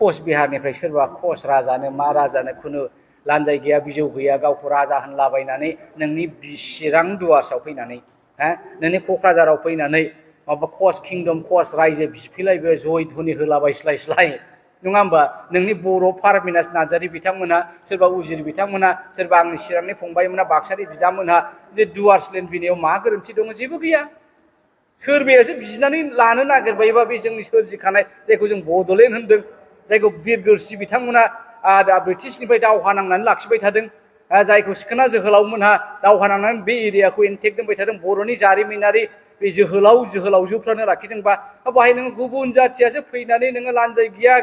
कच बिहारनिफ्राय सोरबा कच राजानो मा राजानो खुनु लान्जाय गैया बिजौ गैया गावखौ राजा होनलाबायनानै नोंनि चिरां दुवार्सआव फैनानै नोंनि क'क्राझाराव फैनानै माबा कच किंडम कच रायजो बिफैलायबो जय धनि होलाबायस्लायस्लाय नङा होमबा नोंनि बर' पारमिनास नार्जारि बिथांमोना सोरबा उजिर बिथांमोना सोरबा आंनि चिरांनि फंबायमोना बाक्सानि बिदामोनहा जे दुवार्स लेन्ड बिनायाव मा गोरोन्थि दङ जेबो गैया सोरबायासो बिनानै लानो नागिरबायबा बे जोंनि सोरजिखानाय जायखौ जों बड'लेण्ड होनदों जायखौ बिरगोरसि बिथांमोना ब्रिटिशनिफ्राय दावहा नांनानै लाखिबाय थादों जायखौ सिखोना जोहोलावमोनहा दावहा नांनानै बे एरियाखौ इनटेक्ट दोनबाय थादों बर'नि जारिमिनारि बे जोहोलावजोफ्रानो लाखिदोंबा बाहाय नोङो गुबुन जाथियासो फैनानै नोङो लान्जाय गैया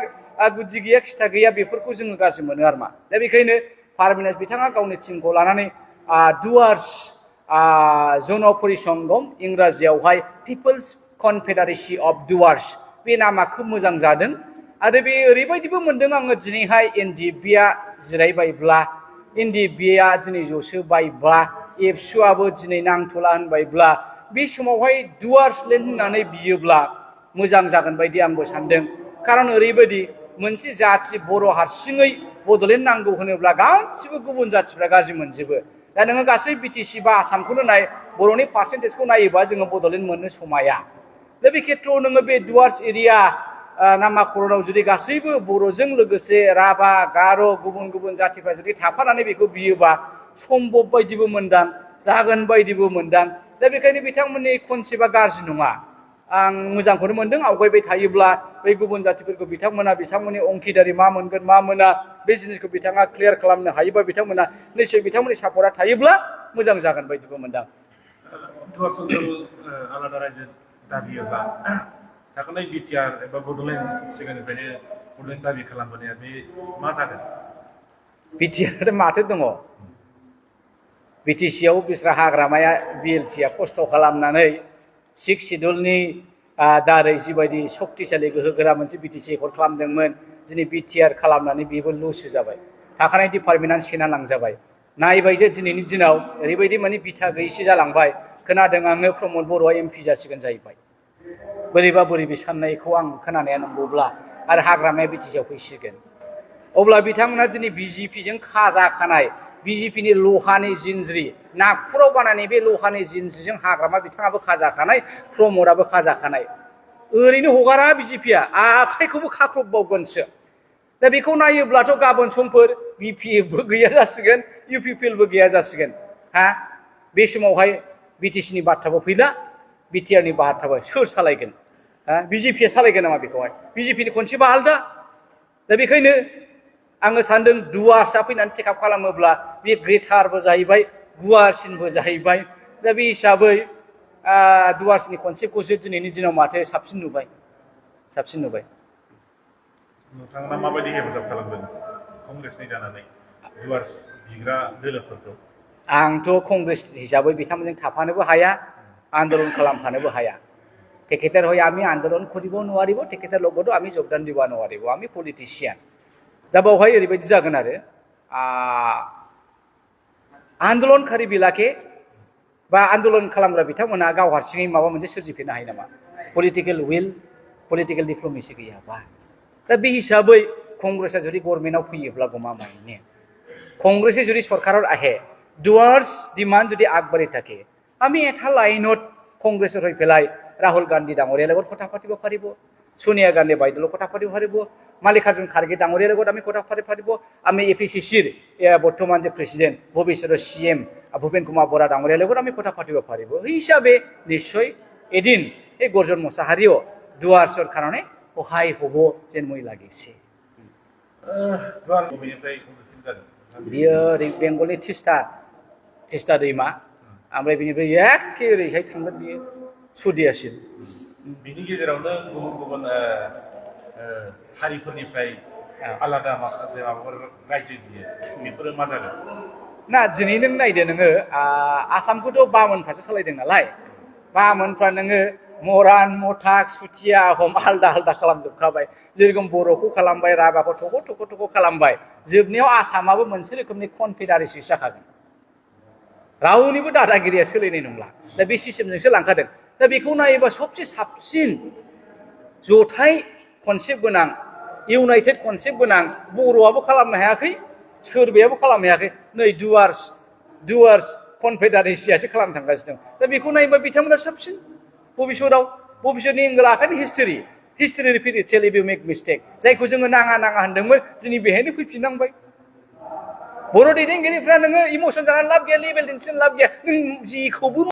गुदि गैया खिथा गैया बेफोरखौ जोङो गाज्रि मोनो आरो मा दा बेखायनो पारमिनास बिथाङा गावनि टिमखौ लानानै दुवार्स जन परिसंगम इंराजियावहाय पिपल्स कनफेडारेसि अफ दुवार्स बे नामा खोब मोजां जादों आरो बे ओरैबायदिबो मोनदों आङो दिनैहाय एनडिएफबिआ जिरायबायब्ला एनडिएफबिआ दिनै जसोबायब्ला एबसुआबो दिनै नांथ'ला होनबायब्ला बे समावहाय दुवार्स लेन्ड होननानै बियोब्ला मोजां जागोन बायदि आंबो सानदों खारन ओरैबायदि मोनसे जाथि बर' हारसिङै बड'लेण्ड नांगौ होनोब्ला गासिबो गुबुन जाथिफ्रा गाज्रि मोनजोबो दा नोङो गासै बिटिसि बा आसामखौनो नाय बर'नि पार्सेन्टेजखौ नायोबा जोङो बड'लेण्ड मोननो समाया दा बे खेथ्रआव नोङो बे दुवार्स एरिया नामाखरनाव जुदि गासैबो बर'जों लोगोसे राभा गार' गुबुन गुबुन जातिफ्रा जुदि थाफानानै बेखौ बियोबा सम्भब बायदिबो मोनदां जागोन बायदिबो मोनदां दा बेखायनो बिथांमोननि कनसेप्टआ गाज्रि नङा आं मोजांखौनो मोनदों आवगायबाय थायोब्ला बै गुबुन जातिफोरखौ बिथांमोननि अंखिदारि मा मोनगोन मा मोना बे जिनिसखौ बिथाङा क्लियार खालामनो हायोबा बिथांमोना निश्चय बिथांमोननि सापर्टआ थायोब्ला मोजां जागोन बायदिबो मोनदां दुवार्स ओनसोल आलादा रायजो दाबियोब्ला थाखानाय बिटिआर एबा बड'लेण्ड सिगांनिफ्रायनो बड'लेण्ड दाबि खालामबोनाया बे मा जागोन बिटिआर माथो दङ बिटिसिआव बिस्रा हाग्रामाया बिएलसिआ खस्थ' खालामनानै सिक्स सिडुलनि दारै जिबायदि सक्तिशालि गोहोगोरा मोनसे बिटिसि एकर्ड खालामदोंमोन दिनै बिटिआर खालामनानै बेबो लुसो जाबाय थाखानाय डिपार्टमेन्टआनो सेना लांजाबाय नायबाय जे दिनैनि दिनाव ओरैबायदि माने बिथा गैयैसो जालांबाय खोनादों आङो प्रमद बर'आ एमपि जासिगोन जाहैबाय बोरैबा बोरैबि साननायखौ आं खोनानाया नंगौब्ला आरो हाग्रामाया बिटिसिआव फैसिगोन अब्ला बिथांमोना दिनै बिजेपिजों खाजाखानाय बिजेपिनि लहानि जिनज्रि नागपुराव बानायनाय बे लहानि जिनज्रिजों हाग्रामा बिथाङाबो खाजाखानाय प्रमदआबो खाजाखानाय ओरैनो हगारा बिजेपिआ आखाइखौबो खाख्रबबावगोनसो दा बेखौ नायोब्लाथ' गाबोन समफोर बिपिएफबो गैया जासिगोन इउपिपिएलबो गैया जासिगोन बे समावहाय बिटिसिनि बाथ्राबो फैला बिटिआरनि बाथ्राबो सोर सालायगोन बिजेपिआ सालायगोन नामा बेखौहाय बिजेपिनि खनसेबा आलदा दा बेखायनो आङो सानदों दुवार्सआ फैनानै टेकआप खालामोब्ला बे ग्रेटारबो जाहैबाय गुवारसिनबो जाहैबाय दा बे हिसाबै दुवार्सनि कनसेप्टखौसो दिनैनि दिनाव माथो साबसिन नुबाय नोंथाङा माबायदि हेफाजाब खालामगोन कंग्रेसनि जानानै दुवार्स बिग्रा दोलोफोरखौ आंथ' कंग्रेस हिसाबै बिथांमोनजों थाफानोबो हाया आन्दोलन खालामफानोबो हाया তেখেতের হয়ে আমি আন্দোলন করিব নোৱাৰিব তেখেতের লগতো আমি যোগদান দিব নোৱাৰিব আমি পলিটিशिয়াन दा बावहाय ओरैबायदि जागोन आरो आन्दोलनखारि बिलाके बा आन्दोलन खालामग्रा बिथांमोना गाव हारसिङै माबा मोनसे सोरजिफिननो हायो नामा पलिटिकेल उइल पलिटिकेल डिप्ल'मेसि गैयाबा दा बे हिसाबै कंग्रेसआ जुदि गभर्नमेन्टआव फैयोब्ला गमामायैनो कंग्रेसे जुदि सरकाराव আহে ডুয়ার্স ডিমান্ড যদি আগবাঢ়ি থাকে আমি এটা লাইনত কংগ্ৰেছৰ হৈ পেলাই ৰাহুল গান্ধী ডাঙৰীয়াৰ লগত কথা পাতিব পাৰিব সোনিয়া গান্ধী বাইদেউৰ কথা পাতিব পাৰিব মাল্লিকাৰ্জুন খাৰ্গে ডাঙৰীয়াৰ লগত আমি কথা পাতিব পাৰিব আমি এপিচিচিৰ বৰ্তমান যে প্ৰেসিডেন্ট ভৱিষ্যতৰ সিএম ভূপেন কুমাৰ বৰা ডাঙৰীয়াৰ লগত আমি কথা পাতিব পাৰিব এই হিচাপে নিশ্চয় এদিন এই গৰ্জন মোছাহাৰীও ডুয়াৰ্ছৰ কাৰণে সহায় হ'ব যেন মই লাগিছে बियो बेंगलनि तिस्ता दैमा ओमफ्राय बिनिफ्राय एखे ओरैहाय थांगोन बियो सुदियासिम बिनि गेजेरावनो गुबुन गुबुन हारिफोरनिफ्राय आलादा माखासे माबाफोर रायजो बियो बेफोरो मा जागोन ना दिनै नों नायदो नोङो आसामखौथ' बामोनफ्रासो सालायदों नालाय बामोनफ्रा नोङो मरान मथाक सुथिया आहम आलदा आलदा खालामजोबखाबाय जेरखम बर'खौ खालामबाय राभाखौ थख' खालामबाय जोबनायाव आसामाबो मोनसे रोखोमनि कनफेडारेसि जाखागोन रावनिबो दादागिरिया सोलिनाय नंला दा बे सिस्टेमजोंसो लांखादों दा बेखौ नायोबा सबसे साबसिन जथाय कनसेप्ट गोनां इउनाइटेड कनसेप्ट गोनां बर'आबो खालामनो हायाखै सोरबायाबो खालामनो हायाखै नै डुवार्स कनफेडारेसियासो खालामनो थांगासिनो दं दा बेखौ नायोबा बिथांमोना साबसिन भबिष्यतनि एंगोल आखायनि history repeat itself if you make mistake जायखौ जोङो नाङा होनदोंमोन दिनै बेहायनो फैफिननांबाय बर' दैदेनगिरिफ्रा नोङो इमोसन जानानै लाब गैया लेभेल दिन्थिनानै लाब गैया नों जेखौबो